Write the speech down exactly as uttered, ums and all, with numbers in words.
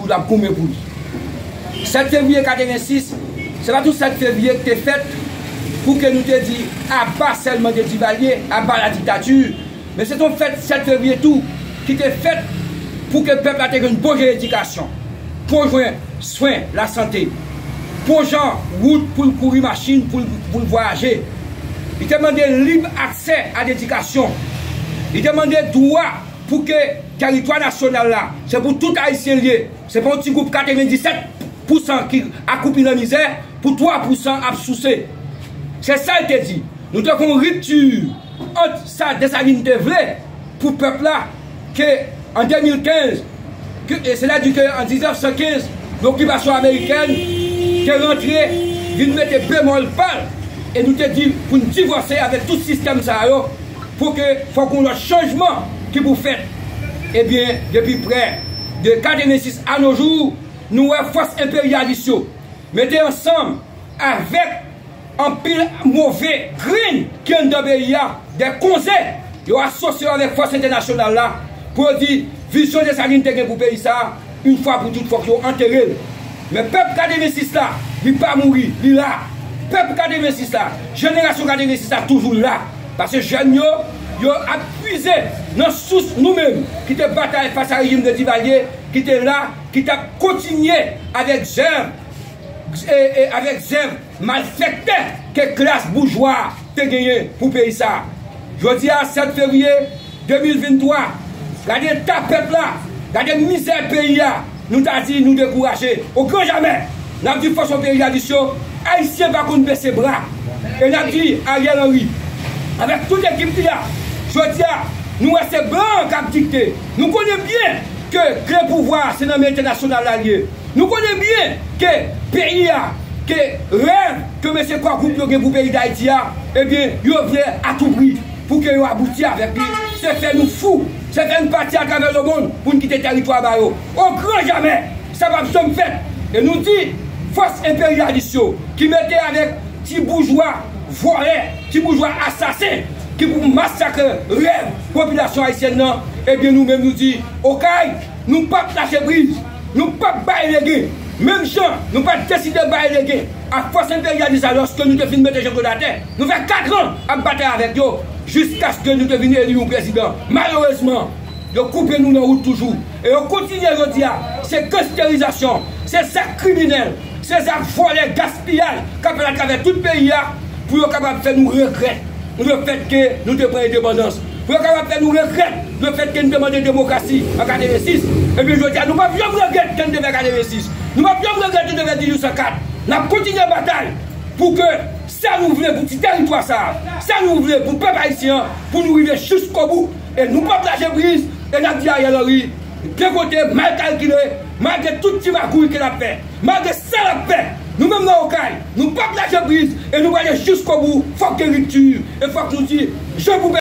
l ap goumen pou li. Sèt fevriye katrevensis, se pa tou sèt fevriye ki te fèt pou ke nou te di aba sèlman de Divalye, aba la diktati, men se t on fèt sèt fevriye tou ki te fèt pou ke pèp la te jwenn bon jan edikasyon, bon jan swen lasante, bon jan wout pou l kouri machin, pou l, pou l vwayaje. Li te mande lib aksè a ledikasyon. Li te mande dwa pou ke tèritwa nasyonal la, se pou tout Ayisyen l ye. Se pa yon ti gwoup katrevendisèt pousan ki akoupi nan mizè pou twa pousan ap souse. Se sa l te di. Nou te fè yon ripti ant sa Desalin te vle pou pèp la, ke an de mil kenz, ke, e sètadi ke an diznèf san kenz, lokipasyon amerikèn te rantre, vin mete bemòl pa l, e nou te di pou n divòse avèk tout sistèm sa yo, pou ke fòk yon lòt chanjman ki pou fèt. Ebyen, depi prè de katrevensis a no jou, nou wè fòs enperyalis yo mete ansanm avèk anpil move grenn ki anndan peyi a, de konze, yo asosye yo avèk fòs entènasyonal la, pou yo di vizyon Desalin te gen pou peyi sa a, yon fwa pou tout, fòk yo antere l. Men pèp katrevensis la, li pa mouri, li la. Pèp katrevensis la, jenerasyon katrevensis la toujou la. Paske jèn yo, yo ap puize nan sous nou menm ki te batay fas a rejim de Divalye, ki te la, ki t ap kontinye avèk zèv, e, e avèk zèv malfektè ke klas boujwa te genyen pou peyi sa a. Jodi a, sèt fevriye de mil venntwa, gade eta pèp la, gade mizè peyi a, nou ta di nou dekouraje. O gran jamè, n ap di fòs enperyalis yo, Ayisyen pa konn bese bra. E n ap di Ariel Henry, avèk tout ekip li a, jodi a, nou wè se blan k ap dikte. Nou konnen byen ke kle pouvwa a se nan men entènasyonal la l ye. Nou konnen byen ke peyi a, ke rèv ke mesye Core Group yo gen pou peyi Dayiti a, ebyen, yo vle a tou pri pou ke yo abouti avèk li. Se fè nou fou, se fè n pati atravè lemonn pou n kite tèritwa ba yo. O gran jamè, sa p ap janm fèt. E nou di, fòs enperyalis yo, ki mete avèk ti boujwa vòlè, ti boujwa asasen, ki pou masakre rèv popilasyon ayisyèn nan, ebyen, nou menm nou di, Okay, nou p ap lache priz, nou p ap bay legen. Menm jan nou pa t deside bay legen ak fòs enperyalis la lòske nou te fin mete Jean Claude atè. Nou fè katran ap batay avèk yo, jiskaske nou te vin eli yon prezidan. Malerezman, yo koupe nou nan wout toujou. E yo kontinye jodi a. Se gansterizasyon, se zak kriminèl, se zak vòlè, gaspiyaj k ap fèt atravè tout peyi a, pou yo kapab fè nou regrèt lefètke nou te pran endepandans. Pou yo kapab fè nou regrèt lefètke nou te mande demokrasi an katrevensis. Ebyen, jodi a, nou p ap janm regrèt ke nou te fè katrevensis. Nou p ap janm regrèt nou te fè dizuit san kat. N ap kontinye batay pou ke sa nou vle pou ti tèritwa sa a, sa nou vle pou pèp ayisyen an, pou nou rive jiskobou. E nou p ap lache priz, e n ap di Ariel Henry, gen kote mal kalkile, malgre tout ti magouy ke l ap fè, malgre sa l ap fè, nou menm nan Okay, nou p ap lache priz, e nou prale jiskobou, fòk gen ripti, e fòk nou di, je pou